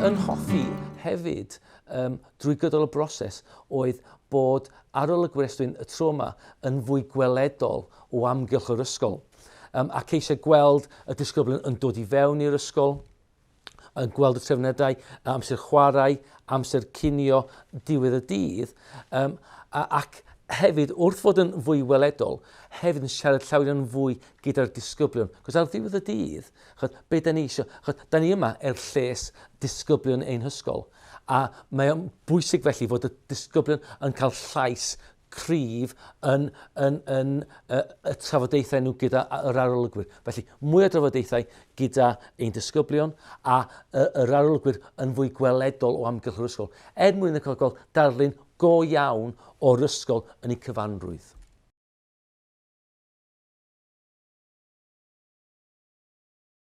yn hoffi hefyd um, drwy gydol y broses oedd bod arolygwyr Estyn y tro yma yn fwy gweledol o amgylch yr ysgol um, a ceisio gweld y disgyblion yn dod i fewn i'r ysgol, yn gweld y trefniadau, amser chwarae, amser cinio, diwedd y dydd, um, a, ac hefyd, wrth fod yn fwy weledol, hefyd yn siarad llawer yn fwy gyda'r disgyblion. Cos ar ddiwedd y dydd, chod, be da ni eisiau, chod, da ni yma er lles disgyblion ein hysgol. A mae o'n bwysig felly fod y disgyblion yn cael llais cryf yn, yn, yn y, y trafodaethau nhw gyda yr arolygwyr. Felly, mwy o drafodaethau gyda ein disgyblion a y, yr arolygwyr yn fwy gweledol o amgylch yr ysgol, er mwyn cael gweld darlun go iawn o'r ysgol yn ei cyfanrwydd.